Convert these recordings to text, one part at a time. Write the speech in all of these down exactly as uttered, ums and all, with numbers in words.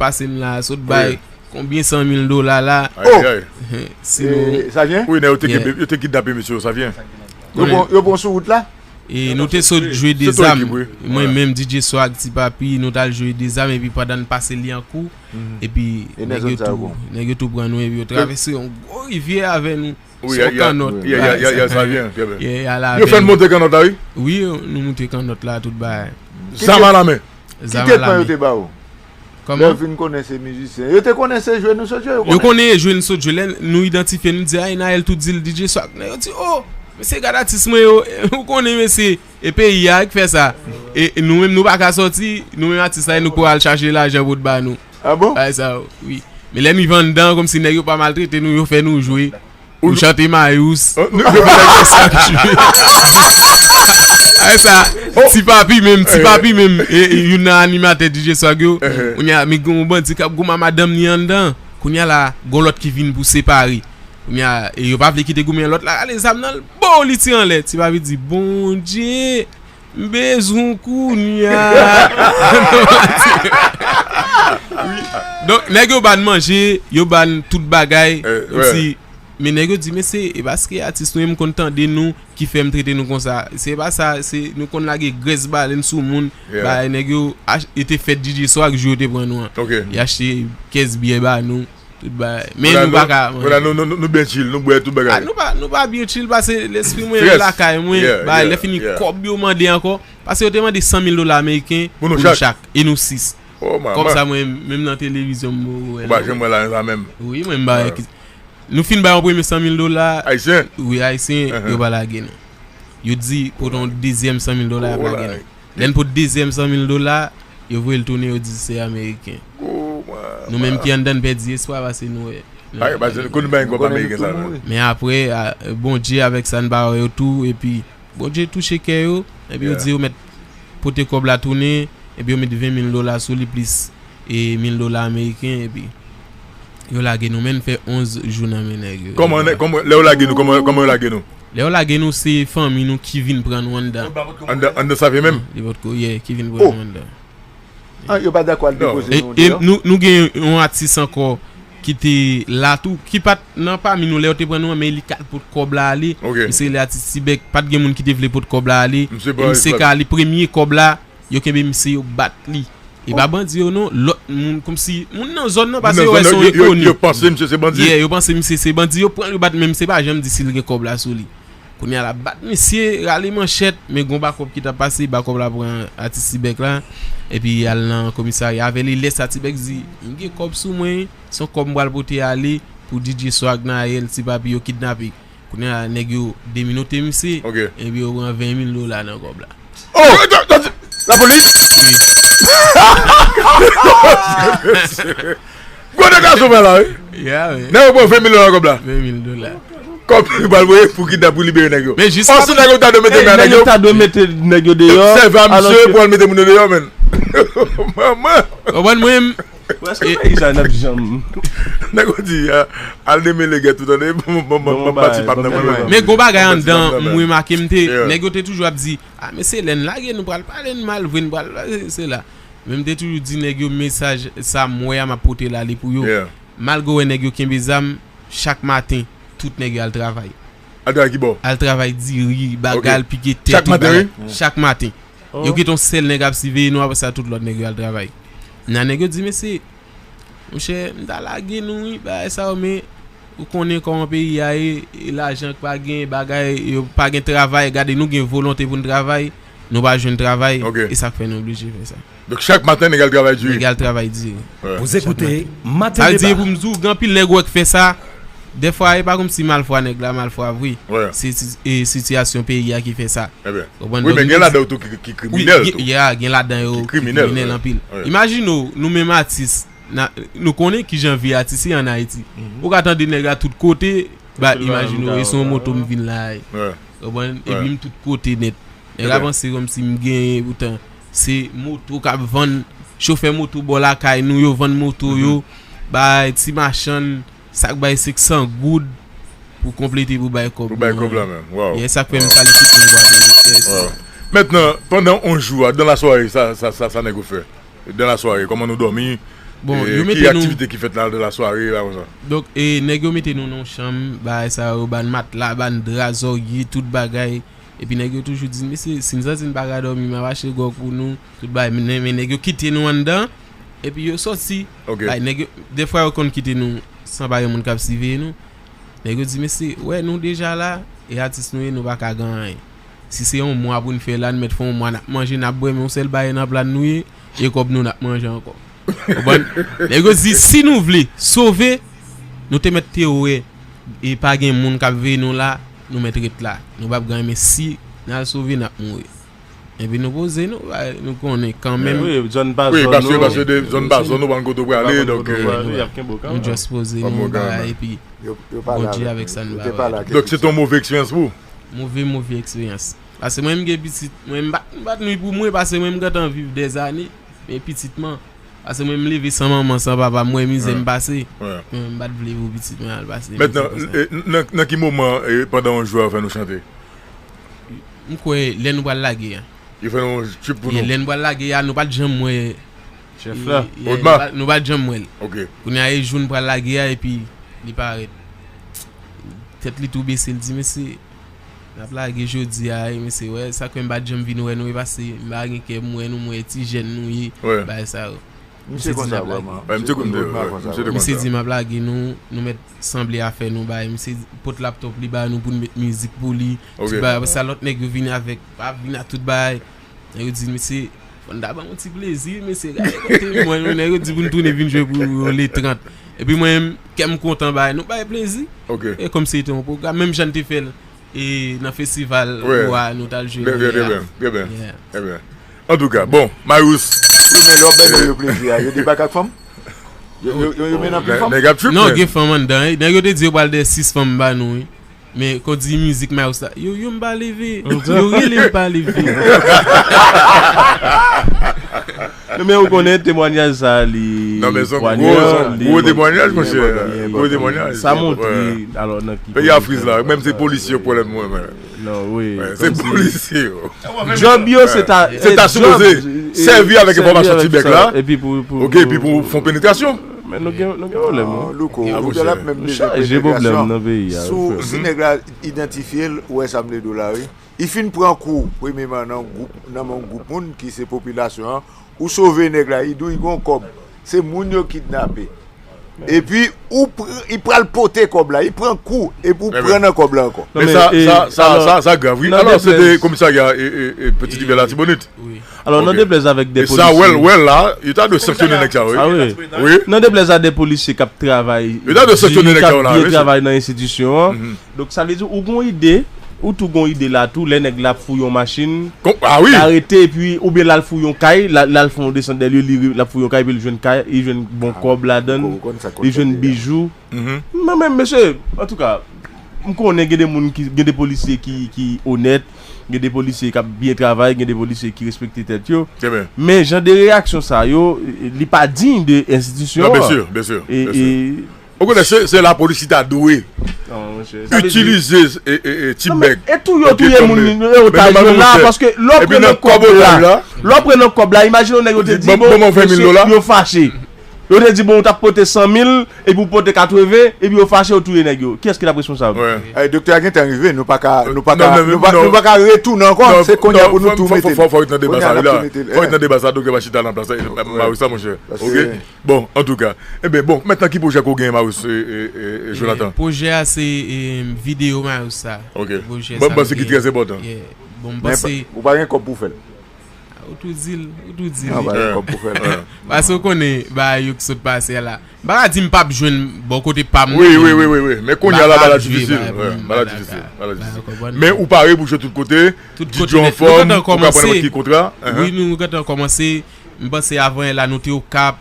pase m la, sot bay konbyen san mil dola la. Ayayay. Si nou... Savyen? Wi, nèg yo te kenbe, yo te kidnape mesye yo, Savyen. Yo pran, yo pran sou wout la? E nou te sot jwe de zam. Mwen menm, D J Swag, Ti Papi, nou t al jwe de zam, epi pandan n pase Lyankou, epi nèg yo tou, nèg yo tou pran nou, epi yo travèse yon gwo rivyè avè nou. Wi, se yon kannòt. Yo fè n monte kannòt la, wi. Wi, nou monte kannòt la, tout bagay. Zam alamen. Ki tretman yo te ba ou? Kòman? Lè yo vin konnen se mizisyen. Yo te konnen se jwe nou sot jwe, yo konnen. Yo konnen jwe nou sot jwe. Lè nou idantifye, nou di, "Ay, Naël tou di l D J Swag." Yo di, "O, mesye, gad atis mwen yo." Ou konnen, mesye, e peyi a ki fè sa. E nou menm, nou pa ka sòti, nou menm atis la, e nou pou al chache lajan pou t ba nou. Ah bon? Bagay sa, wi. Men lè n rive anndan, kòmsi nèg yo pa maltrete nou, yo fè nou jwe. Ou chante Mayous. Ay sa, Ti Papi menm, Ti Papi menm, e, e, youn nan animatè D J Swag yo. Kounye a, men gen yon bandi k ap goumen ak madanm li anndan. Kounye a la, gon lòt ki vin pou separe. Kounye a, e yo pa vle kite goumen an, lòt la rale zam nan, l bo li tire anlè. Ti Papi di, "Bondye, m bezwen w kounye a." Donk, nèg yo ba n manje, yo ba n tout bagay, kòmsi Men nèg yo di, "Mesye, e paske atis nou ye, m konn tande nou, ki fè m trete nou konsa." Se pa sa, se nou konn lage grès balen sou moun. Bagay nèg yo ach- e te fèt D J Swag jou yo te pran nou an. Y achte kès byè ba nou, tout bagay. Men nou pa ka manje. Kounye a nou, nou, nou, nou byen chill, nou bwè tout bagay. Ah, nou pa, nou pa byen chill, paske lespri mwen lakay mwen. Bagay, lè fini kòb yo mande ankò, paske yo te mande san mil dola ameriken pou nou chak. E nou sis. Kòb sa mwen, menm nan televizyon, m wè. Ou pa janm wè lajan sa menm. Wi, mwen m ba Nou fin bay yon premye san mil dola. Ayisyen? Wi, ayisyen, yo pa lage nou. Yo di, pote yon dezyèm san mil dola, y ap lage nou. Lè n pote dezyèm san mil dola, yo voye l tounen, yo di se ameriken. Nou menm ki anndan, n pèdi espwa, paske nou wè. Kounye a n bay yon kòb ameriken sa menm. Men apre, a, Bondye avèk sa, n pa wè yo tou, epi Bondye touche kè yo, epi yo di yo mèt pote kòb la tounen, epi yo met ven mil dola sou li plis e mil dola ameriken, epi yo lage nou, men n fè onz jou nan men nèg yo. Kòman nèg, kòman, lè yo lage nou, kòman, kòman yo lage nou? Lè yo lage nou, se fanmi nou ki vin pran nou anndan. Anndan, anndan Savyen menm? Li potko, yeah, ki vin pran nou anndan. Ah, yo pa dakò al depoze nou deyò. E nou, nou gen yon atis ankò ki te la tou, ki pa t nan pami nou lè yo te pran nou an, men li ka al pot kòb la ale. Misye rele atis Tibèk, pa t gen moun ki te vle pot kòb la ale. E misye ka ale premye kòb la, yo kenbe misye, yo bat li. E pa bandi yo non, lòt moun, kòmsi moun nan zòn nan, paske yo wè se yon enkoni. Yo panse misye se bandi. Yeah, yo panse misye se bandi, yo pran l, yo bat, men misye pa janm di si l gen kòb la sou li. Kounye a l ap bat misye, rale manchèt, men gon bakòp ki t ap pase, bakòp la pran atis Tibèk la, epi y al nan komisarya avè li. Lè sa Tibèk di, "M gen kòb sou mwen, se yon kòb m pral pote ale pou D J Swag, Nayèl, Ti Papi yo kidnape." Kounye a nèg yo deminote misye, epi yo pran ven mil dola nan kòb la. Oh! Lapolis? Wi. Gwo nèg la sou mwen la, wi. Nèg yo pran ven mil dola nan kòb la. Ven mil dola. Kòb li pral voye pou kidnap, pou libere nèg yo. Men jis... Ò, si nèg yo ta dwe mete men a nèg yo, ta dwe mete nèg yo deyò. Sèvi a misye pou al mete moun yo deyò, men. Manman. Konprann mwen. Prèske peyi sa n ap janm. Nèg yo di, ah, al demele gèt ou, tande, bon, bon, bon, bon, pati pap nan mwen. Men gon bagay anndan, m remake, m te, nèg yo te toujou ap di, ah, mesye, lè n lage, nou pral pale n mal, vre n pral, se la. Men m te toujou di nèg yo, mesaj sa m wè a, m ap pote l ale pou yo. Malgre w wè nèg yo kenbe zam, chak maten, tout nèg yo al travay. Al travay ki bò? Al travay diri, bagay, al pike tè, tout bagay. Chak maten, wi. Chak maten. Yo kite yon sèl nèg ap siveye nou, apre sa, tout lòt nèg yo al travay. Nan nèg yo di, mesye, monchè, m ta lage nou, wi, bagay sa yo, men ou konnen kòman peyi a ye, e lajan k pa gen, bagay, yo pa gen travay, gade, nou gen volonte pou n travay, nou pa jwenn travay, e sa k fè nou oblije fè sa. Donk, chak maten, nèg al travay diri. Nèg al travay diri. Vous écoutez Matin Débat. Sa vle di, pou m di w, gen anpil nèg ou wè k fè sa. Dèfwa, e pa kòmsi malfwa nèg la, malfwa vre. Se, se, e, sitiyasyon peyi a ki fè sa. Konprann? Wi, men gen ladan yo tou ki, ki kriminèl tou. Ya, gen ladan yo ki kriminèl anpil. Imajine w, nou menm atis, nou konnen kijan vi atis ye ann Ayiti. Ou ka tande nèg la tout kote, ba, imajine w, e se yon moto m vin la. Konprann? Epi m tout kote nèt. Nèg la panse kòmsi m genyen, poutan se moto k ap vann, chofè moto bò lakay nou, yo vann moto yo, bay ti machann, sa k bay senk san goud pou konplete pou bay kòb. Pou bay kòb la menm, waw. E sa k fè m salye tout moun Gwadloup. Mentnan, pandan onz jou a, dans la soirée, sa, sa, sa, sa nèg yo fè? Dans la soirée, kòman nou dòmi? Bon, yo mete nou. Ki aktivite ki fèt la, de la sware, la, konsa? Donk, e, nèg yo mete nou nan yon chanm, bagay sa yo, ban matla, ban dra, zòrye, tout bagay. Epi nèg yo toujou di, mesye, si n santi n pa ka dòmi, m ap achte gwòg pou nou, tout bagay. Men, men nèg yo kite nou anndan, epi yo sòti. Ok. Bay, nèg yo, defwa yo konn kite nou san pa gen moun k ap siveye nou. Nèg yo di, mesye, wè, nou deja la, e atis nou ye, nou pa ka gen anyen. Si se yon mwa pou n fè la, n mèt fè yon mwa, n ap manje, n ap bwè, men yon sèl bagay nan pla n nou ye, e kòb nou n ap manje ankò. Konprann? Nèg yo di, si nou vle sove, nou te mèt te wè, e pa gen moun k ap veye nou la, nou mèt ret la. Nou p ap gen anyen, men si n al sove, n ap mouri. Epi nou poze nou, bay, nou konnen kanmenm. Wi, zòn pa zòn nou. Wi, paske, paske de zòn pa zòn nou, pa konn kote w prale, donk, nou just poze nou, bay, epi Bondye avèk sa n ba yo. Donk, se te yon move eksperyans pou ou? Move, move eksperyans. Paske mwen, m gen pitit, mwen, m pa, m pa t nwi pou mwen, paske mwen, m gentan viv dèzane, men pitit mwen, paske mwen, m leve san manman, san papa, m wè mizè m pase. Mwen, m pa t vle pou pitit mwen al pase mizè konsa. Mentnan, nan, nan ki moman, e, pandan yon jou a, fè nou chante? M kwè lè nou pral lage a. Yo fè yon trip pou nou. Lè nou pral lage a, nou pa t janm wè. Chèf la. Odma. Nou pa t janm wè l. Ok. Kounye a, e jou n pral lage a, epi li parèt. Tèt li tou bese, l di, mesye, n ap lage jodi a, e mesye, wè, sa k fè m pa t janm vin wè nou, e paske m pa gen kè, m wè nou, m wè ti jèn nou ye, bagay sa yo. Misye konsa vrèman. Misye di m ap lage nou, nou mèt sanble afè nou bay. Misye pot laptop li ba nou pou n met mizik pou li. Ti bagay, apre sa lòt nèg yo vin avèk, pa vin ak tout bagay. Nèg yo di, mesye, fò n ta ban yon ti plezi, mesye, gade kote mwen, nèg yo di pou n tounen vin jwe pou yo le trant. Epi mwen menm, kè m kontan bay, nou bay plezi. E kòmsi se te yon pwogram, menm jan n te fè l e nan festival wa nou t al jwe Nouyè a. Trè byen, trè byen, trè byen. Antouka, bon, Marius. Wi, men lè w bay nèg yo plezi a, yo debake ak fanm? Yo, yo, yo, yo mennen anpil fanm? Nèg ap trip, non, gen fanm anndan, wi. Nèg yo te di yo pral dèyè sis fanm ba nou, wi. Men, kon di mizik Marius la, yo, yo m pa leve. Yo rele m pa leve. Non, men ou konnen temwanyaj sa li. Non, men se yon gwo, se yon gwo temwanyaj, monchè. Gwo temwanyaj. Sa montre, alò, nan ki peyi a friz la, menm se polisye yo pwoblèm mwen, men. Non, wi. Se polisye yo. Djòb yo, se ta, se ta sipoze sèvi avèk enfòmasyon ti bèk la. Epi pou, pou, ok, epi pou fè yon penetrasyon. Men nou gen, nou gen pwoblèm, wi. Louko, ou te la menm bezwen penetrasyon. Sou, si nèg la idantifye l, ou wè sa m vle di w la, wi. Li fin pran kou, premyeman, nan gwoup, nan men yon gwoup moun ki se popilasyon an. Ou sove nèg la, li di w li gen yon kòb. Se moun yo kidnape. Epi, ou pr-, li pral pote kòb la, li pran kou, epi ou pran nan kòb la ankò. Men sa, sa, sa, sa grav, wi. Alò, se te komisarya, e, e, e, Petit Rivière Latibonit. Alò, nan deplèz avèk de polisye. E sa, wè l, wè l la, yo ta dwe sanksyone nèg sa yo, wi. Wi. Nan deplèz a de polisye k ap travay di, k ap byen travay nan enstitisyon an. Donk, sa vle di, ou gon ide, ou tou gon ide la tou, lè nèg la ap fouye yon machin, l arete, epi, oubyen l al fouye yon kay, l al, l al fè yon desant dèyè l, li, l ap fouye yon kay, epi l jwenn kay, li jwenn bon kòb ladan l, li jwenn bijou. Mwen menm, mesye, antouka, m konnen gen de moun ki, gen de polisye ki, ki onèt, gen de polisye k ap byen travay, gen de polisye ki respekte tèt yo. Men jan de reyaksyon sa yo, li pa diy de enstitisyon an. Non, byen si, byen si, byen si. Ou konnen, se, se lapolis ki ta dwe itilize, e, e, e, ti bèg. E tou yo touye moun, e otaj yo la, paske lè w pran nan kòb la, lè w pran nan kòb la, imajine w nèg yo te di, bon, mesye, yo fache. Yo te di, bon, ou t ap pote san mil, epi ou pote katreven, epi yo fache, yo touye nèg yo. Kiyès ki t ap responsab? Ey, doktè a gentan rive, nou pa ka, nou pa ka, nou pa, nou pa ka retounen ankò, se kounye a pou nou tou mete l. Fò, fò, fò, fò ret nan deba sa, wi, la. Fò ret nan deba sa, doktè pa chita nan plas la, e, Marius la, monchè. Ok? Bon, antouka. Eben, bon, mentnan ki pwojè ke w genyen, Marius, e, e, e, e, Jonathan? Pwojè a se, e, videyo Marius sa. Ok. Bon, m panse ki trè enpòtan. Bon, m panse. Ou pa gen kòb pou w fè l. Ou tou di l, ou tou di l. Paske w konnen, bagay yo ki sot pase a la. M pa ka di m p ap jwenn bò kote pa m nan, wi, wi, wi, wi, wi. Men kounye a la, bagay la difisil. Bagay la difisil, bagay la difisil. Men ou pare pou jwe tout kote, D J anfòm, ou ka pran nenpòt ki kontra. Wi, nou gentan kòmanse. M panse avan yè la, nou te Okap.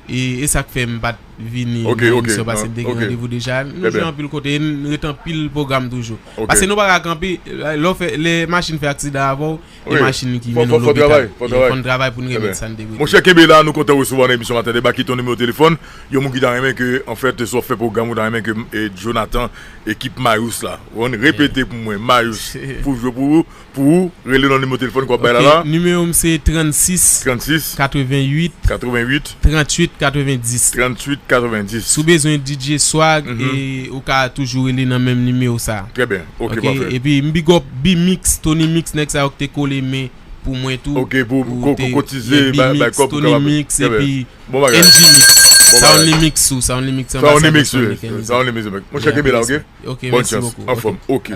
E, e sa k fè m pa t vini nan emisyon paske n te gen randevou deja. Nou jwe anpil kote e n ret anpil pwogram toujou. Paske nou pa ka kanpe, lè w fè, lè machin fè aksidan avè w, e machin ki mennen w lopital. Fò n travay pou n remèt sa n te pwete. Monchè, kenbe la, nou kontan resevwa w nan emisyon Maten Deba. Kite yon nimewo telefòn, yon moun ki ta renmen ke, anfèt, si w ap fè pwogram, ou ta renmen ke e, Jonathan, ekip Marius la. Ou konn, repete pou mwen, Marius, pou jwe pou ou, pou ou, rele nan nimewo telefòn k w ap bay la la. Nimewo m se trannsis, trannsis, katrevennuit, katrevennuit, tranntuit, katrevendis. Tranntuit, katrevendis. Si w bezwen D J Swag, e, ou ka toujou rele nan menm nimewo sa. Trè byen. Ok, pafè. Epi m big up B-Mix, Tony Mix, nèg sa yo ki te kole men pou mwen tou. Ok, pou kokotize, bay kòb pou kapab. Tony Mix, epi N G Mix. Sa only mix ou, sa only mix. Sa only mix, wi. Sa only mix, wi. Monchè, kenbe la, ok? Ok, mèsi bokou. Bòn chans. Anfòm, ok.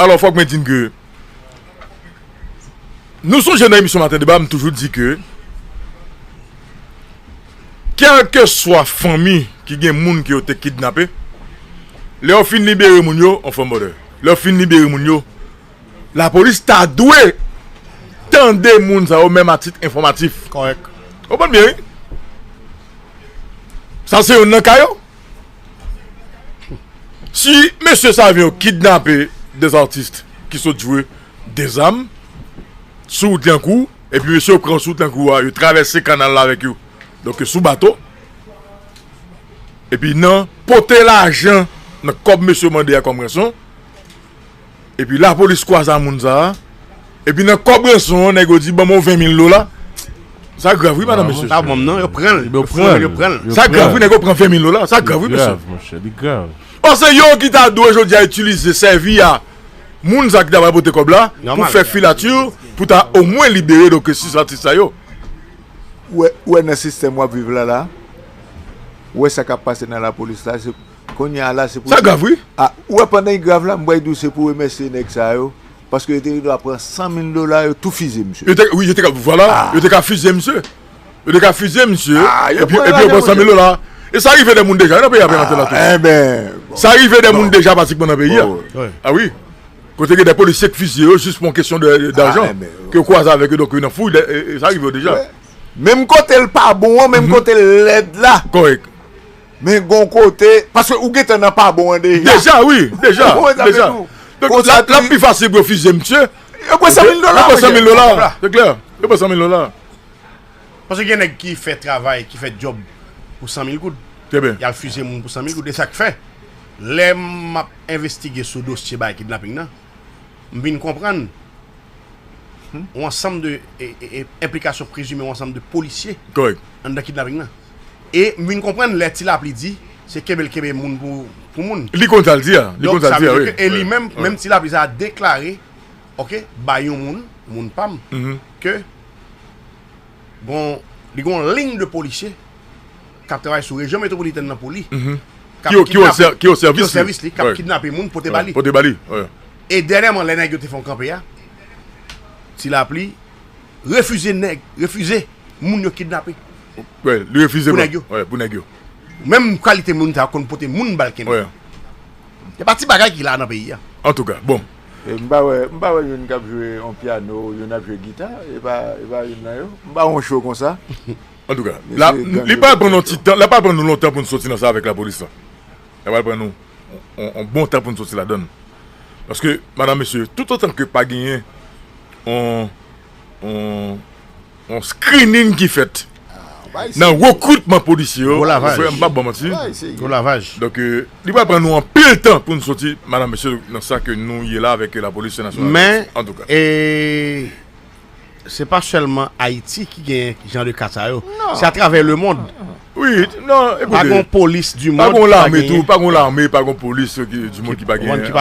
Alò, fòk mwen di n ke nou sonje nan emisyon Maten Deba, m toujou di ke kèlkeswa fanmi ki gen moun ke yo te kidnape, lè yo fin libere moun yo, anfòm, brother, lè yo fin libere moun yo, lapolis ta dwe tande moun sa yo menm a tit enfòmatif. Kòrèk. Ou konprann byen, wi? Sa se youn nan ka yo. Si mesye sa yo kidnape de artist ki sot jwe de zam sou wout Lyankou, epi mesye yo pran sou wout Lyankou a, yo travèse kanal la avèk yo. Donk, sou bato. Epi nan pote lajan nan kòb mesye yo mande a kòm ranson. Epi lapolis kwaze a moun sa a. Epi nan kòb ranson an, nèg yo di, "Ban mwen ven mil dola." Sa grav, wi, madanm, mesye. Sa bon, non, yo pran l. Yo pran l, yo pran l. Sa grav, wi, nèg yo pran ven mil dola. Sa grav, wi, mesye. Li grav, monchè, li grav. Paske yo ki ta dwe jodi a itilize, sèvi a moun sa ki ta pral pote kòb la, pou fè filati, pou ta omwen libere, donk, sis atis sa yo. Ou wè, ou wè nan sistèm w ap viv la, la, ou wè sa k ap pase nan lapolis la, se, kounye a la, se pou. Sa grav, wi. A, ou wè, pandan l grav la, m pral di w, se pou remèsye nèg sa yo, paske yo te dwe pran san mil dola, yo tou fize misye. Yo te, wi, yo te ka, vwala, yo te ka fize misye. Yo te ka fize misye, epi, epi yo pran san mil dola. E sa rive de moun deja, nan peyi a, nan peyi a tou. Sa rive de moun deja, pratikman, nan peyi a. A wi. Kote gen de polisye k fiziye yo jis pou yon kesyon de, de, dajan, ke yo kwaze avèk yo, donk yo nan fouy, e, e, sa rive yo deja. Menm kote l pa bon an, menm kote l lèd la. Kòrèk. Men gon kote, paske ou gentan nan pa bon an deja. Deja, wi, deja, deja. Donk, l ap pi fasil pou yo fiziye misye. Yo pran san mil dola, yo pran san mil dola, se klè. Yo pran san mil dola. Paske gen nèg ki fè travay, ki fè djòb pou san mil goud. Trè byen. Y al fiziye moun pou san mil goud. E sa k fè, lè m ap envestige sou dosye bay kidnaping nan, m vin konprann yon ansanm de, e, e, e, enplikasyon prezime yon ansanm de polisye anndan kidnaping nan. E m vin konprann lè Ti Lapli di, se kenbe l kenbe moun pou, pou moun. Li konn sa l di a. Li konn sa l di a, wi. E li menm, menm Ti Lapli sa a deklare, ok, bay yon moun, moun pa m, ke Gon, li gon liy de polisye k ap travay sou rejyon metwopolitèn nan pou li. Ki o, ki o sèvis li, k ap kidnape moun, pote ba li. Pote ba li, wi. E dènyèman, lè nèg yo te fè yon kanpe a, Ti Lapli refize nèg, refize moun yo kidnape. Wi, li refize pou nèg yo. Wi, pou nèg yo. Menm kalite moun sa yo konn pote moun ba l kenbe. Wi. Se pa ti bagay ki la nan peyi a. Antouka, bon. E m pa wè, m pa wè youn k ap jwe yon pyano, youn ap jwe gita, e pa, e pa youn nan yo. M pa wè yon show konsa. Antouka, la, li pral pran nou ti tan, la pral pran nou lontan pou n soti nan sa avèk lapolis la. La pral pran nou on, on bon tan pou n soti ladan l. Paske, madanm, mesye, toutotan ke pa genyen on, on, on screening ki fèt nan rekritman polisye yo, frè m, m p ap ba w manti. Gwo lavaj. Donk, e, li pral pran nou anpil tan pou n soti, madanm, mesye, nan sa ke nou ye la avèk lapolis nasyonal. Men, antouka, e, se pa sèlman Ayiti ki gen jan de ka sa yo. Se atravè lemonn. Wi, non, ekoute. Pa gon polis di monn ki pa gen. Pa gon lame tou, pa gon lame, pa gon polis ki, di monn ki pa gen, ki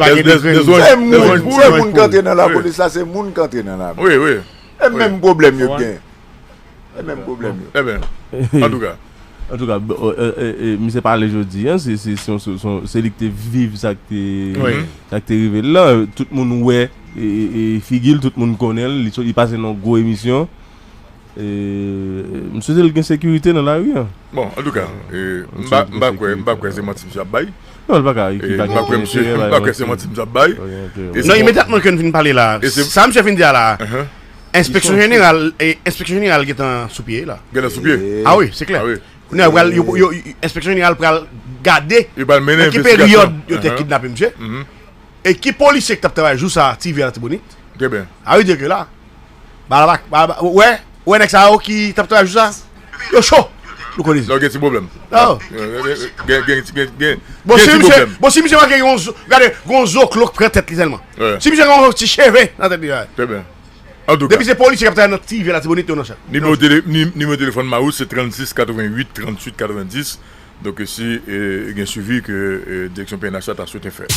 pa gen de grenn. Se moun, se moun k antre nan lapolis la, se moun k antre nan lapolis. Wi, wi. E menm pwoblèm yo gen. E menm pwoblèm yo. Eben, antouka. Antouka, misye pale jodi a, se, se, se, se, se li ki te viv sa ki te, sa ki te rive l lan. Tout moun wè, e, e, e figi l, tout moun konnen l, li, li pase nan gwo emisyon. E, m swete l gen sekirite nan lari a. Bon, antouka, e, m pa, m pa kwè, m pa kwè se manti misye ap bay. Non, l pa ka, e, m pa kwè misye, m pa kwè se manti misye ap bay. Non, imedyatman ke n fin pale la, sa misye fin di a la, enspeksyon jeneral, e, enspeksyon jeneral gentan sou pye la. Gentan sou pye. A wi, se klè. A wi. Jeneral pral, yo, yo, yo- enspeksyon jeneral pral gade Yo pral mennen nan ki envestigasyon. Peryòd yo te Ahan. Kidnape misye. Mhm. E ki polisye ki t ap travay jou sa a T V a Latibonit. Trè byen. A vle di ke la, bala bak, bala bak, wè, wè nèg sa yo ki t ap travay jou sa, yo cho. Nou konnen. Donk, gen ti pwoblèm. Oh. Gen, gen, gen, gen, gen, Bon, gen si ti misye, pwoblèm. Bon, si misye manke yon zo, gade, yon zo klok pran tèt li sèlman. Wè. Si misye gen yon ti cheve nan tèt li, wè. Trè byen. An tou ka, Depi se polisye k ap travay nan T V Latibonit, yo nan chat. nimewo tele, ni- nimewo telefòn Mawout se trannsis katrevenn uit tranntuit katrevenndis. Donk, si eh, gen swivi ke eh, direksyon P N H la ta swete fè.